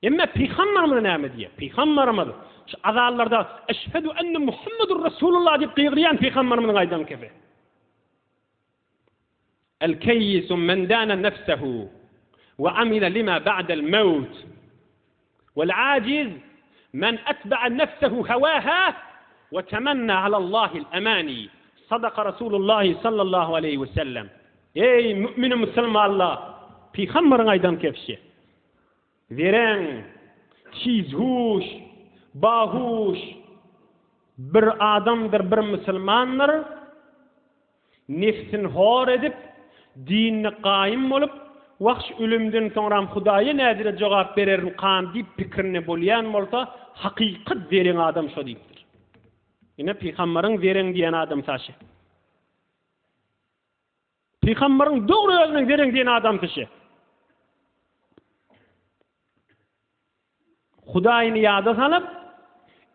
Emme Pygambarymyz näme diýýär? Pygambarymyz şu azanlarda Eşhedü enne Muhammedur Resulullah diýip gygyrýan Pygambarymyzyň aýdan kefi. El keyyisu men dana nefsehu we amile lima ba'del mewt. Wel ajiz men etba'a nefsehu hewaha we temenna alallahil emani. Sadaka Resulullah sallallahu aleýhi we sellem. Eý mü'mini musulmanlar! Pygambaryň aýdan kefşi. Zereň, tizhuş, bahuş bir adamdyr, bir musulmandyr. Nebsini hor edip, dinine gaýym bolup, Wah, şu ölümden soňram Hudaýa nädire jogap bererinkam diýip pikirinde bolýan bolsa, hakykat zereň adam şo diýipdir. Ine, pygambaryň zereň diýen adamsy aşy. Pygambaryň dogry özüniň zereň diýen adamsy şi. Hudaýyny ýada salyp,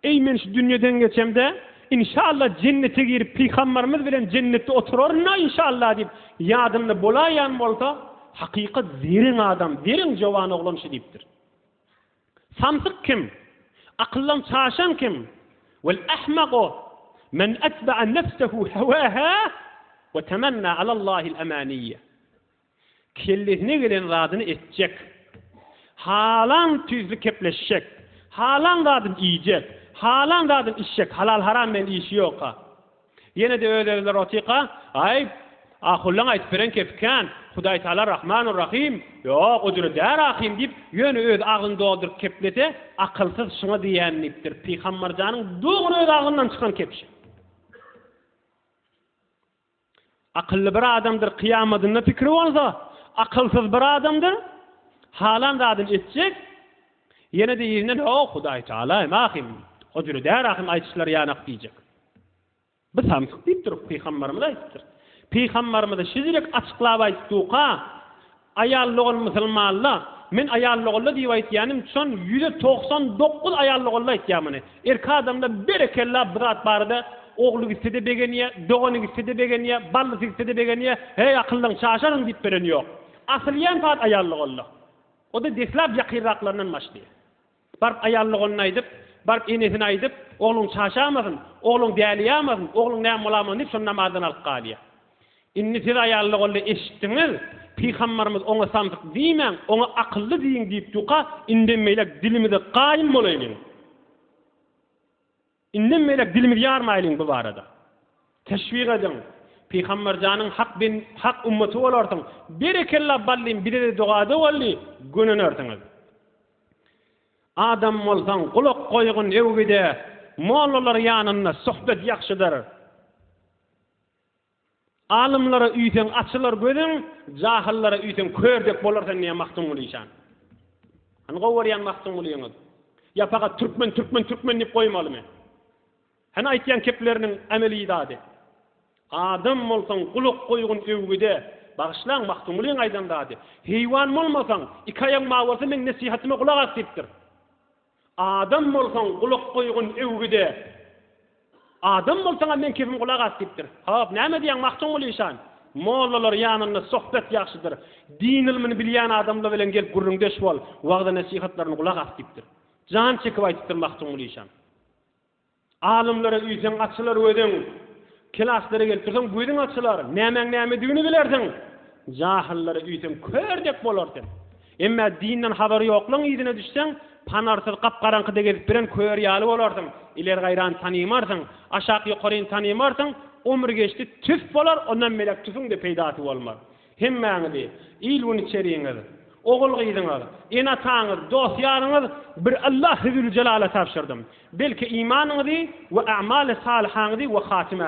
Eý, men şu dünýeden geçemde, inşallah jennete girip pygambarymyz bilen jennetde oturaryn-a inşallah diýip, ýadynda bolaýan bolsa, hakykat zereň adam, zereň jowan oglan şu diýipdir. Samsyk kim? Akyldan çaşan kim? Wel ahmagu men etba'a nefsehu hewaha we temenna alallahil emaniyye. Kellesine gelen zadyny etjek. Halan tüýsli kepleşjek. Halan zadyny iýjek. Halan zadyny içjek. Halal-haram bilen işi ýok-a. Ýene-de öz-özleri otyka, Aý, ahullaň aýdyp beren kepi kän, Hudaýtagala Rahmanur-Rahym, ýok, o jüre däl ahym diýip, ýöne öz agzyny dolduryp keplese, akylsyz şuňa diýýän diýipdir. Pygamberjanyň dogry öz agzyndan çykan kepşi. Akylly bir adamdyr kyýamadynda pikiri bolsa, akylsyz bir adamdyr, halan zadyny etjek, ýene-de yzyndan ho, Hudaý Taala hem ahym, o jüre däl ahym aýdyşlary ýanak diýjek. Bu samsyk diýipdir, pygambarymyz aýdypdyr. Pygambarymyzy şizirek açyklap aýtdyka, Aýal dogan musulmanla, men aýal doganla diýip aýtýanym çon ýüze 99 aýal doganla aýtýan muny. Erkek adamda berekella bu zat barada ogly gitsede begenýä, dogany gitsede begenýä, ballysy gitsede begenýä, heý akyllyň çaşaryň diýip beren ýok. Asylýan zat aýal doganla. O-da deslap ýakynraklaryndan başlaýar. Baryp aýal doganyna aýdyp, baryp enesine aýdyp, ogluň çaşamasyn, ogluň däliýamasyn, ogluň näme bolamasyn diýip şony namazdan alyp galýar. Indi siz aýal doganly eşitdiňiz, pygambarymyz oňa samsyk diýmäň, oňa akylly diýiň diýip duka, indem beýläk dilimize gaýym bolaýlyň. Indem beýläk dilimizi ýarmaýlyň bu barada. Teşwik ediň. Pygamberjanyň hak ben hak ummaty bolarsyň. Berekella ballym bizede dogada boldy, gönenersiňiz. Adam bolsaň gulak goýgun öwgüde, mollalar ýanynda sohbet ýagşydyr. Alymlara üýseň açylar gözüň, jahyllara üýseň kör dek bolar sen diýýär Magtymguly işan. Hany gowy görýän Magtymgulyňyz? Ýa pakat türkmen türkmen türkmen diýip goýmalymy? Hany aýtýan kepleriniň emeli zady? Adam bolsaň gulak goýgun öwgüde, bagyşlaň Magtymgulyň aýdan zady. Heýwan bolmasaň, iki aýagyň bar bolsa meň nesihatyma gulak as diýipdir. Adam bolsaň gulak goýgun öwgüde. Adam bolsaňam meň kepim gulak as diýipdir. Hop, näme diýýäň Magtymguly işan? Mollalar ýanynda sohbet ýagşydyr. Din ylmyny bilýän adamlar bilen gelip gürrüňdeş bol, wagyz-nesihatlaryny gulak as diýipdir. Jan çekip aýdypdyr Magtymguly işan. Alymlara üýseň açylar gözüň. Klaslara gelip dursaň gözüň açylar, nämäň nämedigini bilersiň. Jahyllara üýseň kör dek bolar sen. Emma dinden habary ýoklaň yzyna düşseň, panarsyz gap-garaňkyda gezip biren kör ýaly bolarsyň. Ileri-gaýrany tanymarsyň, aşak-ýokaryny tanymarsyň, ömür geçdi tüf bolar, ondan beläk tüfüň-de peýdasy bolmaz. Hemmäňizi, il-gün içeriňiz, ogul-gyzyňyz, ene-ataňyz, dost-ýaryňyz bir Allah Hüzül-Jelala tabşyrdym. Belki imanyňyzy we a'maly salyhaňyzy we hatyma.